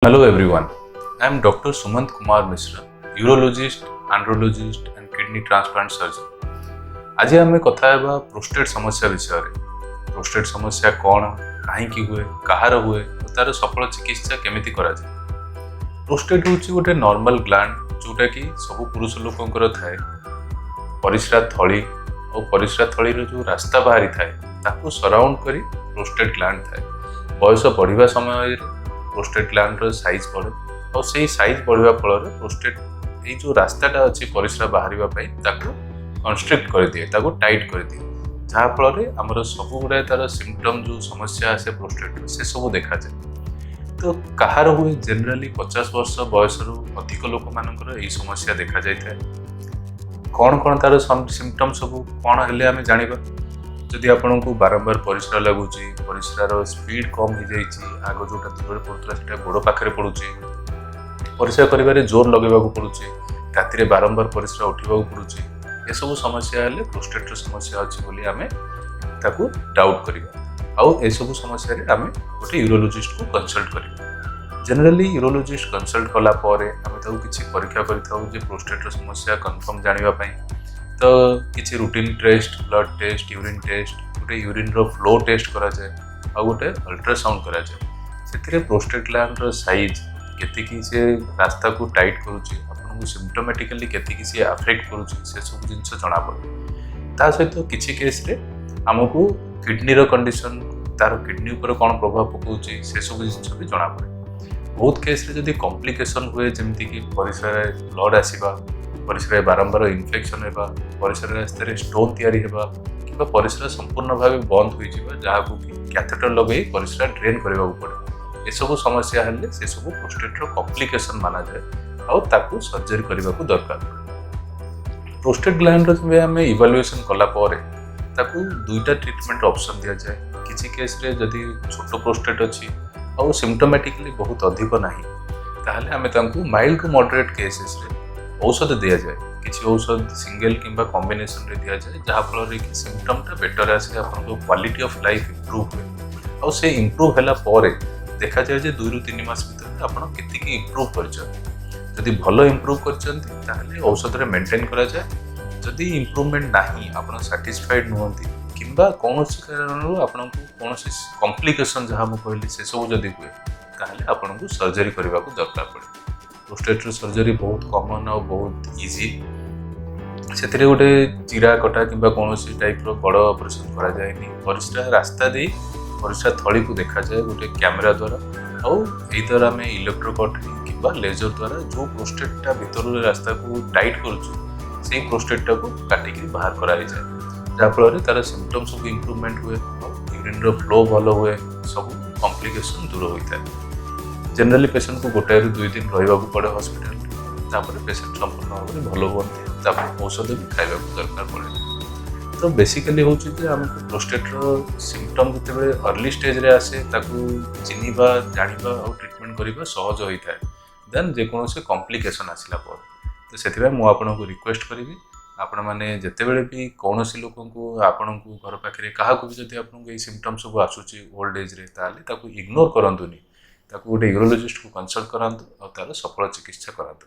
Hello everyone, I am Dr. Sumant Kumar Mishra, urologist, andrologist and kidney transplant surgeon. ଆଜି ଆମେ କଥା ହେବା prostate ସମସ୍ୟା ବିଷୟରେ। ପ୍ରୋଷ୍ଟେଟ୍ ସମସ୍ୟା କ'ଣ, କାହିଁକି ହୁଏ, କାହାର ହୁଏ ଓ ତା'ର ସଫଳ ଚିକିତ୍ସା କେମିତି କରାଯାଏ। ପ୍ରୋଷ୍ଟେଟ୍ ହେଉଛି ଗୋଟେ ନର୍ମାଲ ଗ୍ଲାଣ୍ଡ, ଯେଉଁଟାକି ସବୁ ପୁରୁଷ ଲୋକଙ୍କର ଥାଏ। ପରିସ୍ରା ଥଳି ଆଉ ପରିସ୍ରା ଥଳିର ଯେଉଁ ରାସ୍ତା ବାହାରିଥାଏ, ତାକୁ ସରାଉଣ୍ଡ କରି ପ୍ରୋଷ୍ଟେଟ୍ ଗ୍ଲାଣ୍ଡ ଥାଏ। ବୟସ ବଢ଼ିବା ସମୟରେ ପ୍ରୋଷ୍ଟେଟ୍ ଗ୍ଲାଣ୍ଡର ସାଇଜ୍ ବଢ଼େ ଆଉ ସେଇ ସାଇଜ୍ ବଢ଼ିବା ଫଳରେ ପ୍ରୋଷ୍ଟେଟ୍ ଏଇ ଯେଉଁ ରାସ୍ତାଟା ଅଛି ପରିସ୍ରା ବାହାରିବା ପାଇଁ, ତାକୁ କନଷ୍ଟ୍ରିକ୍ଟ କରିଦିଏ, ତାକୁ ଟାଇଟ୍ କରିଦିଏ, ଯାହାଫଳରେ ଆମର ସବୁ ଗୁଡ଼ାଏ ତାର ସିମ୍ପଟମ୍, ଯେଉଁ ସମସ୍ୟା ଆସେ ପ୍ରୋଷ୍ଟେଟ୍ର, ସେସବୁ ଦେଖାଯାଏ। ତ କାହାର ହୁଏ? ଜେନେରାଲି 50 ବର୍ଷ ବୟସରୁ ଅଧିକ ଲୋକମାନଙ୍କର ଏଇ ସମସ୍ୟା ଦେଖାଯାଇଥାଏ। କ'ଣ କ'ଣ ତାର ସିମ୍ପଟମ୍ ସବୁ, କ'ଣ ହେଲେ ଆମେ ଜାଣିବା? ଯଦି ଆପଣଙ୍କୁ ବାରମ୍ବାର ପରିସ୍ରା ଲାଗୁଛି, ପରିସ୍ରାର ସ୍ପିଡ୍ କମ୍ ହେଇଯାଇଛି, ଆଗ ଯେଉଁଟା ଦୂରରେ ପଡ଼ୁଥିଲା ସେଇଟା ଗୋଡ଼ ପାଖରେ ପଡ଼ୁଛି, ପରିସ୍ରା କରିବାରେ ଜୋର ଲଗାଇବାକୁ ପଡ଼ୁଛି, ରାତିରେ ବାରମ୍ବାର ପରିସ୍ରା ଉଠିବାକୁ ପଡ଼ୁଛି, ଏସବୁ ସମସ୍ୟା ହେଲେ ପ୍ରୋଷ୍ଟେଟ୍ର ସମସ୍ୟା ଅଛି ବୋଲି ଆମେ ତାକୁ ଡାଉଟ୍ କରିବା ଆଉ ଏସବୁ ସମସ୍ୟାରେ ଆମେ ଗୋଟେ ୟୁରୋଲୋଜିଷ୍ଟକୁ କନସଲ୍ଟ କରିବା। ଜେନେରାଲି ୟୁରୋଲୋଜିଷ୍ଟ କନସଲ୍ଟ କଲା ପରେ ଆମେ ତାକୁ କିଛି ପରୀକ୍ଷା କରିଥାଉ ଯେ ପ୍ରୋଷ୍ଟେଟ୍ର ସମସ୍ୟା କନଫର୍ମ ଜାଣିବା ପାଇଁ। ତ କିଛି routine test, blood test, urine test, ଗୋଟେ ୟୁରିନ୍ର ଫ୍ଲୋ ଟେଷ୍ଟ କରାଯାଏ ଆଉ ଗୋଟେ ଅଲ୍ଟ୍ରାସାଉଣ୍ଡ କରାଯାଏ। ସେଥିରେ ପ୍ରୋଷ୍ଟେଟ୍ ଗ୍ଲାଣ୍ଡର ସାଇଜ୍ କେତିକି, ସେ ରାସ୍ତାକୁ ଟାଇଟ୍ କରୁଛି, ଆପଣଙ୍କୁ ସିମ୍ପଟୋମେଟିକାଲି କେତିକି ସିଏ ଆଫେକ୍ଟ କରୁଛି, ସେସବୁ ଜିନିଷ ଜଣାପଡ଼େ। ତା ସହିତ କିଛି କେସ୍ରେ ଆମକୁ କିଡ଼ନୀର କଣ୍ଡିସନ୍, ତାର କିଡ଼ନୀ ଉପରେ କ'ଣ ପ୍ରଭାବ ପକାଉଛି, ସେସବୁ ଜିନିଷ ବି ଜଣାପଡ଼େ। ବହୁତ କେସ୍ରେ ଯଦି କମ୍ପ୍ଲିକେସନ୍ ହୁଏ, ଯେମିତିକି ପରିସ୍ରାରେ ବ୍ଲଡ଼ ଆସିବା, ପରିସ୍ରାରେ ବାରମ୍ବାର ଇନଫେକ୍ସନ୍ ହେବା, ପରିସ୍ରା ରାସ୍ତାରେ ଷ୍ଟୋନ୍ ତିଆରି ହେବା କିମ୍ବା ପରିସ୍ରା ସମ୍ପୂର୍ଣ୍ଣ ଭାବେ ବନ୍ଦ ହୋଇଯିବା, ଯାହାକୁ କି କ୍ୟାଥେଟର ଲଗାଇ ପରିସ୍ରା ଡ୍ରେନ୍ କରିବାକୁ ପଡ଼େ, ଏସବୁ ସମସ୍ୟା ହେଲେ ସେସବୁ ପ୍ରୋଷ୍ଟେଟ୍ର କମ୍ପ୍ଲିକେସନ୍ ମାନାଯାଏ ଆଉ ତାକୁ ସର୍ଜରୀ କରିବାକୁ ଦରକାର ପଡ଼େ। ପ୍ରୋଷ୍ଟେଟ୍ ଗ୍ଲାଣ୍ଡର ଯେବେ ଆମେ ଇଭାଲୁଏସନ୍ କଲା ପରେ ତାକୁ ଦୁଇଟା ଟ୍ରିଟମେଣ୍ଟ ଅପସନ୍ ଦିଆଯାଏ। କିଛି କେସ୍ରେ ଯଦି ଛୋଟ ପ୍ରୋଷ୍ଟେଟ୍ ଅଛି ଆଉ ସିମ୍ପଟୋମେଟିକାଲି ବହୁତ ଅଧିକ ନାହିଁ, ତାହେଲେ ଆମେ ତାଙ୍କୁ ମାଇଲ୍ଡ ଟୁ ମଡରେଟ୍ କେସେସରେ ଔଷଧ ଦିଆଯାଏ। କିଛି ଔଷଧ ସିଙ୍ଗଲ କିମ୍ବା କମ୍ବିନେସନରେ ଦିଆଯାଏ, ଯାହାଫଳରେ କି ସିମ୍ପଟମ୍ଟା ବେଟର୍ ଆସେ, ଆପଣଙ୍କ କ୍ୱାଲିଟି ଅଫ୍ ଲାଇଫ୍ ଇମ୍ପ୍ରୁଭ୍ ହୁଏ। ଆଉ ସେ ଇମ୍ପ୍ରୁଭ୍ ହେଲା ପରେ ଦେଖାଯାଏ ଯେ 2ରୁ 3 ମାସ ଭିତରେ ଆପଣ କେତିକି ଇମ୍ପ୍ରୁଭ୍ କରିଛନ୍ତି। ଯଦି ଭଲ ଇମ୍ପ୍ରୁଭ୍ କରିଛନ୍ତି, ତାହେଲେ ଔଷଧରେ ମେଣ୍ଟେନ୍ କରାଯାଏ। ଯଦି ଇମ୍ପ୍ରୁଭମେଣ୍ଟ ନାହିଁ, ଆପଣ ସାଟିସ୍ଫାଇଡ୍ ନୁହନ୍ତି କିମ୍ବା କୌଣସି କାରଣରୁ ଆପଣଙ୍କୁ କୌଣସି କମ୍ପ୍ଲିକେସନ୍, ଯାହା ମୁଁ କହିଲି, ସେସବୁ ଯଦି ହୁଏ, ତାହେଲେ ଆପଣଙ୍କୁ ସର୍ଜରୀ କରିବାକୁ ଦରକାର ପଡ଼େ। ପ୍ରୋଷ୍ଟେଟ୍ର ସର୍ଜରୀ ବହୁତ କମନ୍ ଆଉ ବହୁତ ଇଜି। ସେଥିରେ ଗୋଟେ ଚିରା କଟା କିମ୍ବା କୌଣସି ଟାଇପ୍ର ବଡ଼ ଅପରେସନ୍ କରାଯାଏନି। ପରିସ୍ରା ରାସ୍ତା ଦେଇ ପରିସ୍ରା ଥଳିକୁ ଦେଖାଯାଏ ଗୋଟେ କ୍ୟାମେରା ଦ୍ୱାରା ଆଉ ଏଇ ଦ୍ୱାରା ଆମେ ଇଲେକ୍ଟ୍ରୋକଟରୀ କିମ୍ବା ଲେଜର ଦ୍ୱାରା ଯେଉଁ ପ୍ରୋଷ୍ଟେଟ୍ଟା ଭିତରୁ ରାସ୍ତାକୁ ଟାଇଟ୍ କରୁଛୁ, ସେଇ ପ୍ରୋଷ୍ଟେଟ୍ଟାକୁ କାଟିକି ବାହାର କରାହେଇଯାଏ, ଯାହାଫଳରେ ତାର ସିମ୍ପଟମ୍ ସବୁ ଇମ୍ପ୍ରୁଭମେଣ୍ଟ ହୁଏ ଆଉ ୟୁରିନ୍ର ଫ୍ଲୋ ଭଲ ହୁଏ, ସବୁ କମ୍ପ୍ଲିକେସନ୍ ଦୂର ହୋଇଥାଏ। ଜେନେରାଲି ପେସେଣ୍ଟକୁ 1ରୁ 2 ଦିନ ରହିବାକୁ ପଡ଼େ ହସ୍ପିଟାଲରେ। ତାପରେ ପେସେଣ୍ଟ ସମ୍ପୂର୍ଣ୍ଣ ଭାବରେ ଭଲ ହୁଅନ୍ତି। ତାପରେ ଔଷଧ ବି ଖାଇବାକୁ ଦରକାର ପଡ଼େ। ତ ବେସିକାଲି ହେଉଛି ଯେ ଆମକୁ ପ୍ରୋଷ୍ଟେଟ୍ର ସିମ୍ପଟମ୍ ଯେତେବେଳେ ଅର୍ଲି ଷ୍ଟେଜ୍ରେ ଆସେ, ତାକୁ ଚିହ୍ନିବା, ଜାଣିବା ଆଉ ଟ୍ରିଟମେଣ୍ଟ କରିବା ସହଜ ହୋଇଥାଏ ଦେନ୍ ଯେକୌଣସି କମ୍ପ୍ଲିକେସନ୍ ଆସିଲା ପରେ। ତ ସେଥିପାଇଁ ମୁଁ ଆପଣଙ୍କୁ ରିକ୍ୱେଷ୍ଟ କରିବି, ଆପଣମାନେ ଯେତେବେଳେ ବି କୌଣସି ଲୋକଙ୍କୁ, ଆପଣଙ୍କୁ ଘର ପାଖରେ କାହାକୁ ବି ଯଦି ଆପଣଙ୍କୁ ଏଇ ସିମ୍ପଟମ୍ ସବୁ ଆସୁଛି ଓଲ୍ଡ ଏଜ୍ରେ, ତାହେଲେ ତାକୁ ଇଗ୍ନୋର କରନ୍ତୁନି। ତାକୁ ଗୋଟେ ୟୁରୋଲୋଜିଷ୍ଟକୁ କନସଲ୍ଟ କରାନ୍ତୁ ଆଉ ତାର ସଫଳ ଚିକିତ୍ସା କରାନ୍ତୁ।